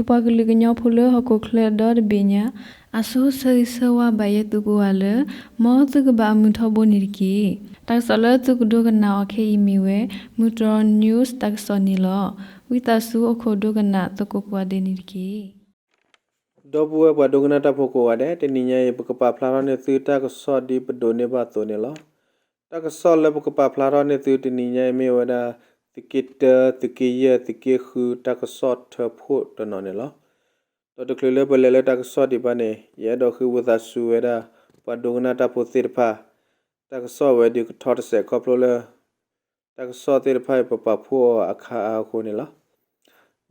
ပှၤကလုာ်ကညီဖိလၢဟီၣ်ခိၣ်ချၢဒီတဘ့ၣ်ညါ အဆိဆၢဂ့ၤဆၢဝါဘၣ်ယဲသုကိးဂၤလၢ မ်သုကဘၣ်အမုာ်ထီဘိန့ၣ်တက့ၢ်. တၢ်ကစီၣ်လၢသုကဒိကနၣ်အီၤခဲအံၤမ့ၢ်ဝဲ မုၢ်တြီၢ် news တၢ်ကစီၣ်န့ၣ်လီၤ. ဝံသးစူၤအိၣ်ခိးဒိကနၣ်သကိးကိးဂၤဒဲးန့ၣ်တက့ၢ်. ဒီပုၢ်ဝဲၢ်ပှၤဒိကနၣ်တၢ်ဖိကိးဂၤဒဲး, တနံၤညါအံၤ ပကပာ်ဖျါထီၣ်န့ၢ်သုတၢ်ကစီၣ်ဒ်ပဒိးန့ၢ်ဘၣ်အသိးန့ၣ်လီၤ. တၢ်ကစီၣ်လၢပကပာ်ဖျါထီၣ်န့ၢ်သုတနံၤညါအံၤမ့ၢ်ဝဲဒၣ် သုးက့တၢ, သုးက့ယဲၢ်, သုးက့ဃု တၢ်ကစီၣ်ထၢဖှိၣ်တနီၤန့ၣ်လီၤ. ဒီးတချုးလၢပလဲၤလၢတၢ်ကစီၣ်ဒံးဘၣ်န့ၣ် ယအဲၣ်ဒိးဃ့ဝံသးစူၤဝဲဒၣ် ပှၤဒိကနၣ်တၢ်ဖိသ့ၣ်တဖၣ်, တၢ်ကစီၣ်ဝဲဒုးကထီတစဲးခီဖျိလၢ တၢ်ကစီၣ်သ့ၣ်တဖၣ်အံၤ ပပာ်ဖှိၣ်အီၤအခါအါအဃိန့ၣ်လီၤ.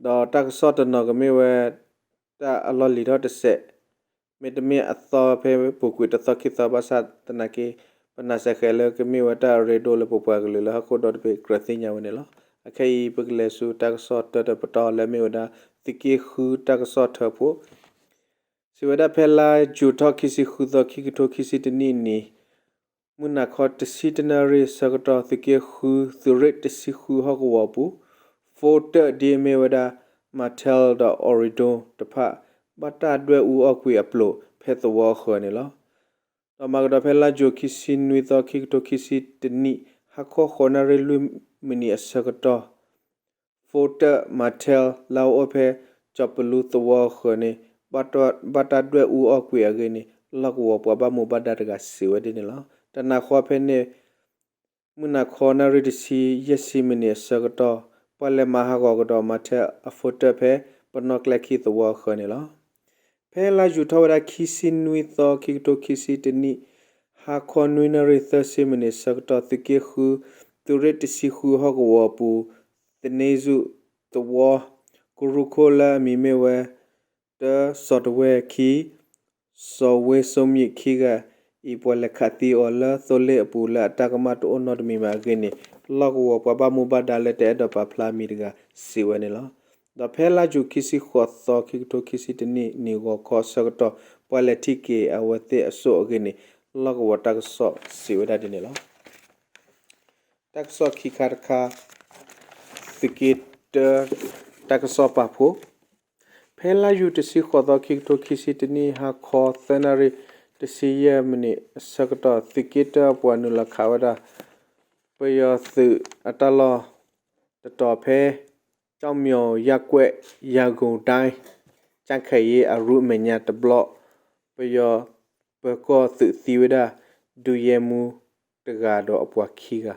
ဒီးတၢ်ကစီၣ်တနီၤကမ့ၢ်ဝဲ တၢ်အလီၢ်လံၤထီၣ်တစဲး, မ့တမ့ၢ်အသီဖဲပူၤကွံာ်တသီခံသီဘၣ်ဆၣ်သနာ်က့ ပနာ်စဲဃဲးလၢကမ့ၢ်ဝဲတၢ်အရ့ဒိၣ်လၢပပှၤကလုာ်လၢဟီၣ်ခိၣ်ဒီတဘ့ၣ်ကြၢးသ့ၣ်ညါဝဲန့ၣ်လီၤ. အခဲအံၤ ပကလဲၤဆူတၢ်ကစီၣ်တၢတပတီၢ်လၢမ့ၢ်ဝဲဒၣ် သုးက့ဃုတၢ်ကစီၣ်ထၢဖှိၣ် စံးဝဲဒၣ်ဖဲလါယူၤထီၣ်ခံဆံဃုသီ ခံကထိခံဆံတနံၣ်န့ၣ် မုၢ်နၤခီတဆံတနၣ်ရံၣ်ဆၢကတီၢ် သုးက့ဃု သုးရ့ၣ်တဆံဃုဟီၣ်ကဝီၤအပူၤ ဖိတၢၣ်ဒ်အမ့ၢ်ဝဲဒၣ် Mattel ဒီး Orido တဖၣ် ဘၣ်တၢ်ဒွဲၣ်အူအီၣ်ကွံာ်အပျိာ်ဖဲသဝီအဃၢၤန့ၣ်လီၤ. ဒီးမၤကဒီးဖဲလါယူၤခံဆံနွံသီ ခံကထိခံဆံတနံၣ် ဟါခီဃိးနၣ်ရံၣ်လွံၢ်မံးနံးအဆၢကတီၢ် ဖိတၢၣ် Mattel လၢအအိၣ်ဖဲ ကၠီၤပလူသဝီအဃၢၤန့ၣ် ဘၣ်တၢ်ဒွဲၣ်အူအီၣ်ကွံာ်အဂ့ၢ်န့ၣ် လီၢ်ကဝီၤပှၤဘၣ်မူဘၣ်ဒါတဂၤစံးဝဲဒ်န့ၣ်လီၤ. တနၤဃီဖဲန့ၣ် မုၢ်နၤခီနၣ်ရံၣ်တဆံယဲၢ်ဆံမံးနံးအဆၢကတီၢ် ပှၤလဲၤမၤဟးဂီၤကဒီး Mattel အဖိတၢၣ်ဖဲ ပနီၣ်ကျဲခံသဝီအဃၢၤန့ၣ်လီၤ. ဖဲလါယူၤထီၣ်ဝဲဒၣ်ခံဆံနွံသီ ခံကထိခံဆံတနံၣ် ဟါခီနွံနၣ်ရံၣ်သၢဆံမံးနံးအဆၢကတီၢ် သုးက့ဃု သုးရ့ၣ်တဆံဃုဟီၣ်ကဝီၤအပူၤ သန့ၤစူၣ်သဝီ ကရူၢ်ခိၣ်လၢအမံၤမ့ၢ်ဝဲ တၢ စီၤတဝဲခံ စီၤဝ့စိမံးခံဂၤအံၤ ပှၤလဲၤခးသံအီၤလၢသိလ့ၣ်အပူၤလၢအတၢ်ကမၣ်တအိၣ်နီတမံၤမးအဂ့ၢ်န့ၣ် လီၢ်ကဝီၤပှၤဘၣ်မူဘၣ်ဒါလၢတအဲၣ်ဒိးပာ်ဖျါမံၤတဂၤစံးဝဲန့ၣ်လီၤ. ဒီးဖဲလါယူၤခံဆံဃိးသီ ခံကထိခံဆံတနံၣ် နံၤဂီၤခီအဆၢကတီၢ် ပှၤလဲၤထံၣ်က့ၤအဝဲသ့ၣ်အစိၣ်အဂ့ၢ်န့ၣ် လီၢ်ကဝီၤတၢ်ကစီၣ်စံးဝဲဒၣ်ဒ်န့ၣ်လီၤ. တၢ်ကစီၣ်ခံခါတခါ သုးက့တၢ တၢ်ကစီၣ်ပာ်ဖှိၣ် ဖဲလါယူၤတဆံဃိးသီ ခံကထိခံဆံတနံၣ် ဟါခီသၢနၣ်ရံၣ်တဆံယဲၢ်မံးနံးအဆၢကတီၢ် သုးက့တၢအပှၤနုာ်လီၤခးဝဲဒၣ် ပယီၤသုးအတၢ်လီၢ်တတီၤဖဲ ကၠီၣ်မၠီၤယၣ်ကွဲး ယၤကိၣ်ဒၣ် ကၠၣ်ခဲၣ်ယ့အရူအမဲာ်ညါတဘျီ ပယီၤပၢၤကီၢ်သုးသံဝဲဒၣ် ဒုးယဲမူတဂၤဒီးအပှၤခံဂၤ,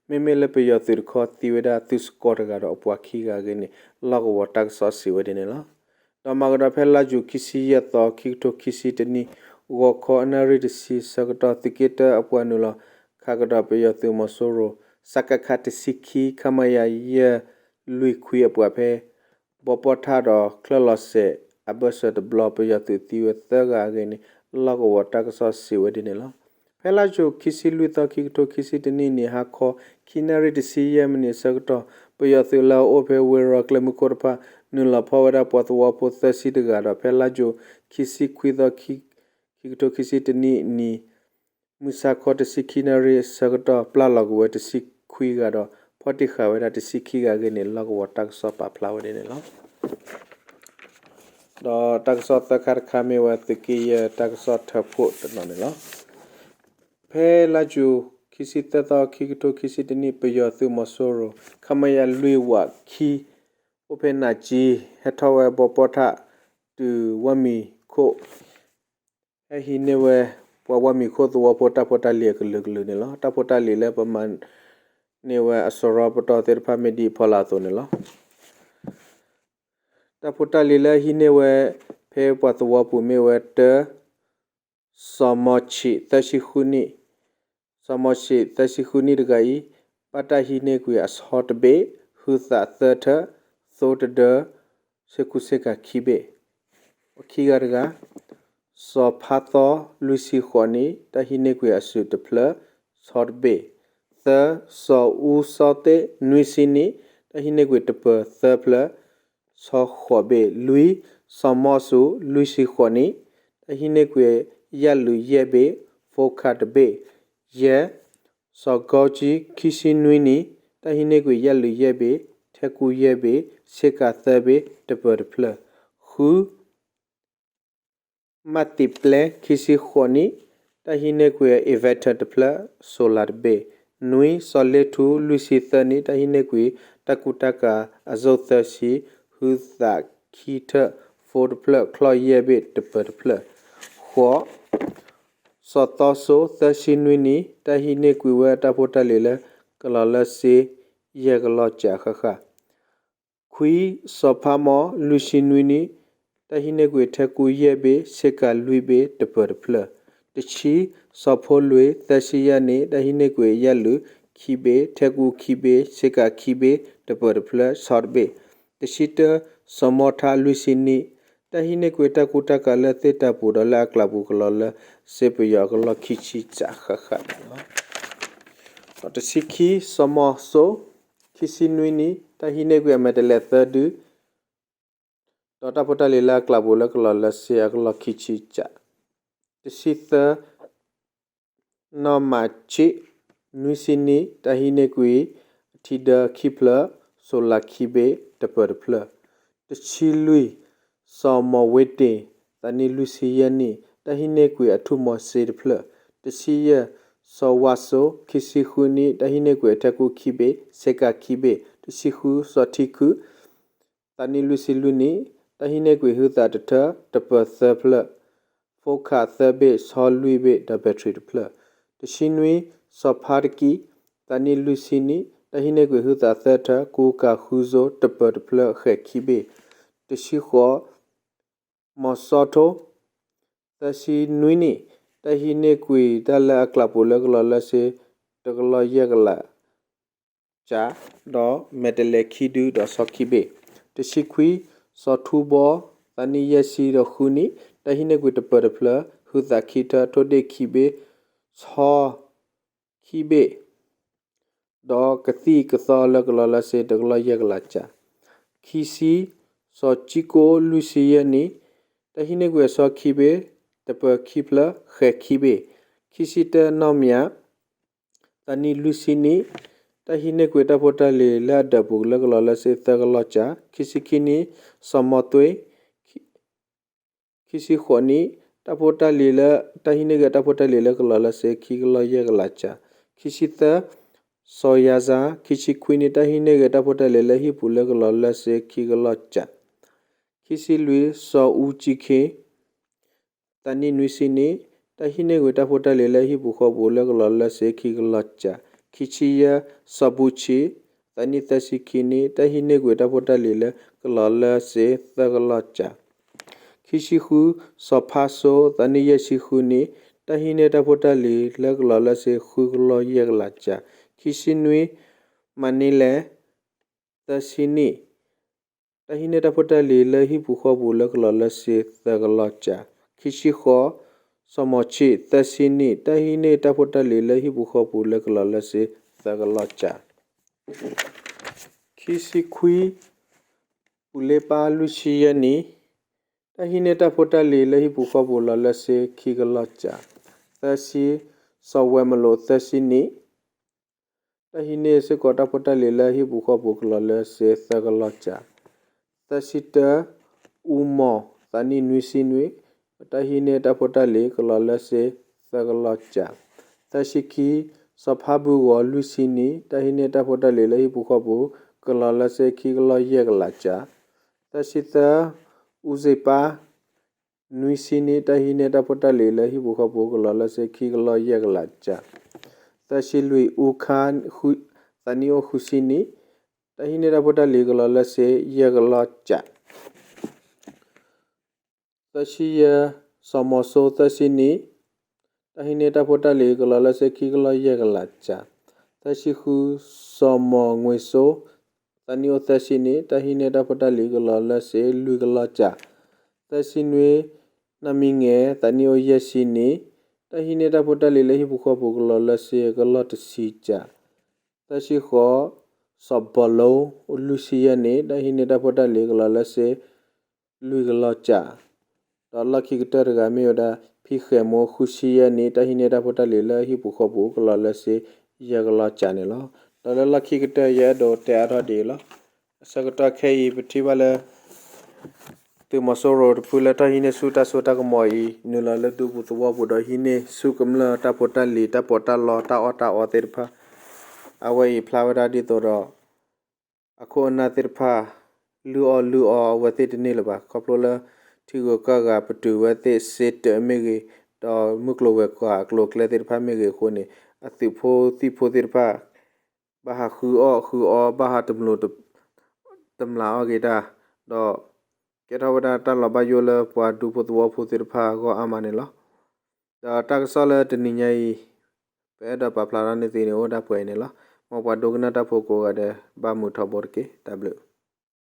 မ့မ့ၢ်လၢပယီၤသုးတခီသံဝဲဒၣ်သုးစကီးတဂၤဒီးအပှၤခံဂၤအဂ့ၢ်န့ၣ် လီၢ်ကဝီၤတၢ်ကစီၣ်စံးဝဲဒ်န့ၣ်လီၤ. ဒီးမၤကဒီးဖဲလါယူၤခံဆံယဲၢ်သီ ခံကထိခံဆံတနံၣ် ဂီၤခီနၣ်ရံၣ်တဆံဆၢကတီၢ် သုးက့တၢအပှၤနုာ်လီၤခးကဒီးပယီၤသုးမီၤစိရိၤ စကခ တဆံခံ ခမရ ယဲၢ်လွံၢ်ခွံအပှၤဖဲ ဘီပီၣ်ထၣ်ဒီးချၢၣ်လီၤစဲးအဘၢၣ်စၢၤတဘျီ ပယီၤသုးသံဝဲသၢဂၤအဂ့ၢ်န့ၣ် လီၢ်ကဝီၤတၢ်ကစီၣ်စံးဝဲဒ်န့ၣ်လီၤ. ဖဲလါယူၤခံဆံလွံၢ်သီ ခံကထိခံဆံတနံၣ်န့ၣ် ဟါခီခံနၣ်ရံၣ်တဆံယဲၢ်မံးနံးအဆၢကတီၢ် ပယီၤသုးလၢအအိၣ်ဖဲဝ့ၢ်ရီကျဲမုၢ်ခိၣ်တဖၣ် နုာ်လီၤဖီၣ်ဝဲဒၣ်ပှၤသဝီဖိသၢဆံတဂၤဒီး ဖဲလါယူၤခံဆံခွံသီ ခံကထိခံဆံတနံၣ်န့ၣ် မုၢ်ဆါခီတဆံခံနၣ်ရံၣ်အဆၢကတီၢ် ပျၢ်လီၤကွံာ်ဝဲတဆံခွံဂၤဒီး ဖီၣ်တံၢ်ဃာ်ဝဲဒၣ်တဆံခံဂၤအဂ့ၢ်န့ၣ် လီၢ်ကဝီၤတၢ်ကစီၣ်ပာ်ဖျါဝဲဒ်န့ၣ်လီၤ. ဒီးတၢ်ကစီၣ်သၢခါတခါမ့ၢ်ဝဲသုးက့ယဲၢ်တၢ်ကစီၣ်ထၢဖှိၣ်တနီၤန့ၣ်လီၤ. ဖဲလါယူၤခံဆံသၢသီ ခံကထိခံဆံတနံၣ် ပယီၤသုးမီၤစိရိၤ ခမရ လွံၢ်ဝးခံ အိၣ်ဖဲနးကၠံ ဟဲထီၣ်ဝဲဘီပီၣ်ထၣ်တုၤဝၢ်မံၤခိၣ် ဟဲဟံးန့ၢ်ဝဲ ပှၤဝၢ်မံၤခိၣ်သဝီဖိတၢ်ဖိတၢ်လံၤအကလုာ်ကလုာ်န့ၣ်လီၤ. တၢ်ဖိတၢ်လံၤလၢပမၤန့ၢ်ဝဲအစရီပတီၢ်သ့ၣ်တဖၣ်မ့ၢ်ဒ်အဖီလာ်အသိးန့ၣ်လီၤ. တၢ်ဖိတၢ်လံၤလၢဟံးန့ၢ်ဝဲ ဖဲပှၤသဝီပူၤမ့ၢ်ဝဲတၢ စီၤမီၤဆံးသၢဆံဃုနံၣ် စီၤမီၤဆံးသၢဆံဃုနံၣ်တဂၤအံၤ ဘၣ်တၢ်ဟံးန့ၢ်ကွံာ်အဆီတဘ့ၣ်, ဟုသးသၢထၢၣ်, သိတဒၢ, ဆ့ကူဆ့ကၤခံဘ့ၣ်, ခံဂၤတဂၤ, စီၤဖါသီလွံၢ်ဆံဃိးနံၣ် တၢ်ဟံးန့ၢ်ကွံာ်အစုးတဖျၢၣ်, ဆီတဘ့ၣ်, သၢ, စီၤအူစီသ့ၣ်နွံဆံနံၣ် တၢ်ဟံးန့ၢ်ကွံာ်တပၢၤသၢဖျၢၣ် ဆီဃိးဘ့ၣ်, လွံၢ်, စီၤမီၢ်စူၤလွံၢ်ဆံဃိးနံၣ် တၢ်ဟံးန့ၢ်ကွံာ်ယဲၢ်လုာ်ယဲၢ်ဘ့ၣ်, ဖိခၣ်တဘ့ၣ်, ယဲၢ်, စီၤကီကၠံခံဆံနွံနံၣ် တၢ်ဟံးန့ၢ်ကွံာ်ယဲၢ်လုာ်ယဲၢ်ဘ့ၣ်, ထဲကူယဲၢ်ဘ့ၣ်, ဆ့ကၤသၢဘ့ၣ်, တပၢၤတဖျၢၣ်, ဃ ဃု မးသံးပျဲ ခံဆံဃိးနံၣ် တၢ်ဟံးန့ၢ်ကွံာ် inverter တဖျၢၣ် solar တဘ့ၣ်, နွံ စီၤလ့ထူ လွံၢ်ဆံသၢနံၣ် တၢ်ဟံးန့ၢ်ကွံာ် တၢ်ကူတၢ်ကၤ အစိၣ်သၢဆံ ဟုသးခံထၢၣ် phone တဖျၢၣ် ချီၣ်ယဲၢ်ဘ့ၣ် တပၢၤတဖျၢၣ်, ဃိး စီၤသီစိ သၢဆံနွံနံၣ် တၢ်ဟံးန့ၢ်ကွံာ်ဝဲတၢ်ဖိတၢ်လံၤလၢ ကလီၤလၢစ့ ယဲၢ်ကလီၢ်ကၠးဃၣ်ဃၣ် ခွံ စီၤဖးမီၢ် လွံၢ်ဆံနွံနံၣ် တၢ်ဟံးန့ၢ်ကွံာ်ထဲကူယဲၢ်ဘ့ၣ် ဆ့ကၤလွံၢ်ဘ့ၣ် တပၢၤတဖျၢၣ်, တဆံ စီၤဖိလွံၢ် သၢဆံယဲၢ်နံၣ် တၢ်ဟံးန့ၢ်ကွံာ်ယဲၢ်လုာ်ခံဘ့ၣ် ထဲကူခံဘ့ၣ် ဆ့ကၤခံဘ့ၣ် တပၢၤတဖျၢၣ် ဆီတဘ့ၣ်, တဆံတၢ စီၤမီထါ လွံၢ်ဆံနံၣ် တၢ်ဟံးန့ၢ်ကွံာ်တၢ်ကူတၢ်ကၤလၢသ့ၣ်တၢ်ပူၤဒီးလၢအကျးပူၤ ကလီၤလၢစ့ပယီၤအကလီၢ်ခံဆံကၠးဃၣ်ဃၣ်န့ၣ်လီၤ. ဒီးတဆံခံ စီၤမီၤစိ ခံဆံနွံနံၣ် တၢ်ဟံးန့ၢ်ကွံာ်အမဲာ်တဲးလဲးသၢဒု ဒီးတၢ်ဖိတၢ်လံၤလၢအကျးပူၤလၢကလီၤလၢစ့အကလီၢ်ခံဆံကၠး, တဆံသၢ နီၢ်မးဆံး နွံဆံနံၣ် တၢ်ဟံးန့ၢ်ကွံာ် အထံဒၢခံဖျၢၣ် solar ခံဘ့ၣ် တပၢၤတဖျၢၣ်, တဆံလွံၢ် စီၤမီၤဝ့တ့ၢ် သးနံၣ်လွံၢ်ဆံယဲၢ်နံၣ် တၢ်ဟံးန့ၢ်ကွံာ်အထူၣ်မီၤစ့တဖျၢၣ်, တဆံယဲၢ် စီၤဝါစိ ခံဆံဃုနံၣ် တၢ်ဟံးန့ၢ်ကွံာ်အထဲကူခံဘ့ၣ် ဆ့ကၤခံဘ့ၣ်, တဆံဃု စီၤထံခု သးနံၣ်လွံၢ်ဆံလွံၢ်နံၣ် တၢ်ဟံးန့ၢ်ကွံာ်ဟုသးတထၢၣ် တပၢၤသၢဖျၢၣ်, ဖိခးသၢဘ့ၣ် ဆီလွံၢ်ဘ့ၣ် ဒီး battery တဖျၢၣ်, တဆံနွံ စီၤဖါတကံ သးနံၣ်လွံၢ်ဆံနံၣ် တၢ်ဟံးန့ၢ်ကွံာ်ဟုသးသၢထၢၣ် ကူကၤဃုစိ တပၢၤတဖျၢၣ် ဃဲၤခံဘ့ၣ်, တဆံဃိး မီၤစီထိ သၢဆံနွံနံၣ် တၢ်ဟံးန့ၢ်ကွံာ်တၢ်လၢအကျးပူၤလၢကလီၤလၢစ့ တကလီၢ်ယဲၢ်ကလး ကၠး ဒီးမဲာ်တဲးလဲးခံဒုဒီးဆီခံဘ့ၣ်, တဆံခွံ စီၤထူဘီ သးနံၣ်ယဲၢ်ဆံဒီးဃုနံၣ် တၢ်ဟံးန့ၢ်ကွံာ်တပၢၤတဖျၢၣ် ဟုသးခံထၢၣ် ထိၣ်ဒ့ၣ်ခံဘ့ၣ် ဆီခံဘ့ၣ် ဒီးကသံၣ်ကသီလၢကလီၤလၢစ့ တကလီၢ်ယဲၢ်ကလးကၠး, ခံဆံ စီၤကံကိ လွံၢ်ဆံယဲၢ်နံၣ် တၢ်ဟံးန့ၢ်ကွံာ်အဆီခံဘ့ၣ် တပၢၤခံဖျၢၣ် ဃဲၤခံဘ့ၣ်, ခံဆံတၢ နီၢ်မၠး သးနံၣ်လွံၢ်ဆံနံၣ် တၢ်ဟံးန့ၢ်ကွံာ်တၢ်ဖိတၢ်လံၤလၢအဒၢးပူၤလၢကလီၤလၢစ့ သၢကလီၢ်ကၠး, ခံဆံခံနံၣ် စီၤမီၤသွ့ ခံဆံဃိးနံၣ် တၢ်ဖိတၢ်လံၤလၢ တၢ်ဟံးန့ၢ်ကွံာ်တၢ်ဖိတၢ်လံၤလၢကလီၤလၢစ့ ခံကလီၢ်ယဲၢ်ကလးကၠး, ခံဆံသၢ စီၤယၤစၢ် ခံဆံခွံနံၣ် တၢ်ဟံးန့ၢ်ကွံာ်တၢ်ဖိတၢ်လံၤလၢဟံၣ်ပူၤလၢကလီၤလၢစ့ ခံကလီၢ်ကၠး, ခံဆံလွံၢ် စီၤအူကၠံခ့ သးနံၣ်နွံဆံနံၣ် တၢ်ဟံးန့ၢ်ကွံာ်တၢ်ဖိတၢ်လံၤလၢဟံၣ်ပူၤဃီပူၤလၢကလီၤလၢစ့ ခံကလီၢ်ကၠး, ခံဆံယဲၢ် စီၤဘူၣ်ဆံး သးနံၣ်သၢဆံခံနံၣ် တၢ်ဟံးန့ၢ်ကွံာ်တၢ်ဖိတၢ်လံၤလၢကလီၤလၢစ့ သၢကလီၢ်ကၠး, ခံဆံဃု စီၤဖါစိ သးနံၣ်ယဲၢ်ဆံဃုနံၣ် တၢ်ဟံးန့ၢ်တၢ်ဖိတၢ်လံၤလၢကလီၤလၢစ့ ဃုကလီၢ်ယဲၢ်ကလးကၠး, ခံဆံနွံ မၤန့လဲၣ် သၢဆံနံၣ် တၢ်ဟံးန့ၢ်တၢ်ဖိတၢ်လံၤလၢဟံၣ်ပူၤဃီပူၤလၢကလီၤလၢစ့ သၢကလီၢ်ကၠး, ခံဆံဃိး စီၤမီၤဆံး သၢဆံနံၣ် တၢ်ဟံးန့ၢ်တၢ်ဖိတၢ်လံၤလၢဟံၣ်ပူၤဃီပူၤလၢကလီၤလၢစ့ သၢကလီၢ်ကၠး, ခံဆံခွံ ပူၤလ့ပၢ် လွံၢ်ဆံယဲၢ်နံၣ် တၢ်ဟံးန့ၢ်တၢ်ဖိတၢ်လံၤလၢဟံၣ်ပူၤဃီပူၤလီၤလၢစ့ ခံကလီၢ်ကၠး, သၢဆံ စီၤဝဲၤမလိာ် သၢဆံနံၣ် တၢ်ဟံးန့ၢ်စ့ၢ်ကီးတၢ်ဖိတၢ်လံၤလၢဟံၣ်ပူၤဃီပူၤကလီၤလၢစ့ သၢကလီၢ်ကၠး, သၢဆံတၢ အူမီၢ် သးနံၣ်နွံဆံနွံ တၢ်ဟံးန့ၢ်တၢ်ဖိတၢ်လံၤကလီၤလၢစ့ သၢကလီၢ်ကၠး, သၢဆံခံ စီၤဖါဘုဂီၤ လွံၢ်ဆံနံၣ် တၢ်ဟံးန့ၢ်တၢ်ဖိတၢ်လံၤလၢဟံၣ်ပူၤဃီပူၤ ကလီၤလၢစ့ ခံကလီၢ်ယဲၢ်ကလးကၠး, သၢဆံသၢ အူစ့ပၢ် နွံဆံနံၣ် တၢ်ဟံးန့ၢ်တၢ်ဖိတၢ်လံၤလၢဟံၣ်ပူၤဃီပူၤကလီၤလၢစ့ ခံကလီၢ်ယဲၢ်ကလးကၠး, သၢဆံလွံၢ် အူခါ သးနံၣ်အိၣ်ဃုဆံနံၣ် တၢ်ဟံးန့ၢ်တၢ်ဖိတၢ်လံၤကလီၤလၢစ့ ယဲၢ်ကလီၢ်ကၠး, သၢဆံယဲၢ် စီၤမီၤစိ သၢဆံနံၣ် တၢ်ဟံးန့ၢ်တၢ်ဖိတၢ်လံၤကလီၤလၢစ့ ခံကလီၢ်ယဲၢ်ကလးကၠး, သၢဆံဃု စီၤမီၤငွ့စိ သးနံၣ်အိၣ်သၢဆံနံၣ် တၢ်ဟံးန့ၢ်တၢ်ဖိတၢ်လံၤကလီၤလၢစ့ လွံၢ်ကလီၢ်ကၠး, သၢဆံနွံ နီၢ်မံငဲၤ သးနံၣ်အိၣ်ယဲၢ်ဆံနံၣ် တၢ်ဟံးန့ၢ်တၢ်ဖိတၢ်လံၤလၢဟံၣ်ပူၤဃီပူၤကလီၤလၢစ့ ကလီၢ်တဆံကၠး, သၢဆံဃိး စီၤဘီလိ လွံၢ်ဆံယဲၢ်နံၣ် တၢ်ဟံးန့ၢ်တၢ်ဖိတၢ်လံၤကလီၤလၢစ့ လွံၢ်ကလီၢ်ကၠး, ဒီးလီၢ်ခံကတၢၢ်တဂၤမ့ၢ်ဝဲဒၣ် ဖံဃဲၤမိ ဃုဆံယဲၢ်နံၣ် တၢ်ဟံးန့ၢ်တၢ်ဖိတၢ်လံၤလၢဟံၣ်ပူၤဃီပူၤကလီၤလၢစ့ ယဲၢ်ကလီၢ်ကၠးန့ၣ်လီၤ. ဒီးလၢလီၢ်ခံကတၢၢ်ယအဲၣ်ဒိးတဲအါထီၣ်ဒ်အံၤလီၤ. အဆၢကတီၢ်ခဲအံၤ ပထံၣ်ဘၣ်လၢ သုးမီၤစိရိၤတဖုလၢထီၣ်ဟံးန့ၢ်ဆူၣ်တၢ်စိတၢ်ကမီၤအံၤ နုာ်လီၤလၢဒူပူၤသဝီပူၤဒီးဟံးန့ၢ်ဆူၣ်ကမျၢၢ်တၢ်ဖိတၢ်လံၤ တၢ်ပီးတၢ်လီ တၢ်အီၣ်တၢ်အီသ့ၣ်တဖၣ် အဝဲအံၤဖျါဝဲဒၣ်ဒ်သိးဒီး အခိၣ်အနၢ်သ့ၣ်တဖၣ် လုၢ်အီၣ်လုၢ်အီအဝဲသ့ၣ်တန့ၢ်လၢၤဘၣ် ခီဖျိလၢ ထံဂုၤကီၢ်ဂၤပတုာ်ဝဲသ့ၣ်စ့တၢးမ့ၢ်ဂ့ၤ ဒီးမုၢ်ကျိၤဝဲၤကွာ်အကျိၤအကျဲသ့ၣ်တဖၣ်မ့ၢ်ဂ့ၤအဃိန့ၣ် အသုးဖိသံၣ်ဖိသ့ၣ်တဖၣ် ဘၣ်ဟးဃုအီၣ်ဃုအီ ဘၣ်ဟးတမျိး တမျာ်အီၣ်က့ၤတၢ် ဒီး ကဲထီၣ်ဝဲဒၣ်တၢ်လီၤဘၣ်ယိၣ်လၢပှၤဒူဖိသဝီဖိသ့ၣ်တဖၣ်အဂီၢ်အါမးန့ၣ်လီၤ. ဒီးတၢ်ကစီၣ်လၢတနံၤညါအံၤ ပအဲၣ်ဒိးပာ်ဖျါထီၣ်န့ၢ်သုန့ၣ် အိၣ်ဒၣ်ပှဲၤအံၤန့ၣ်လီၤ. မ်ပှၤဒိကနၣ်တၢ်ဖိကိးဂၤဒဲး ဘၣ်မုာ်ထီဘိတက့ၢ်. တၢ်ဘျုး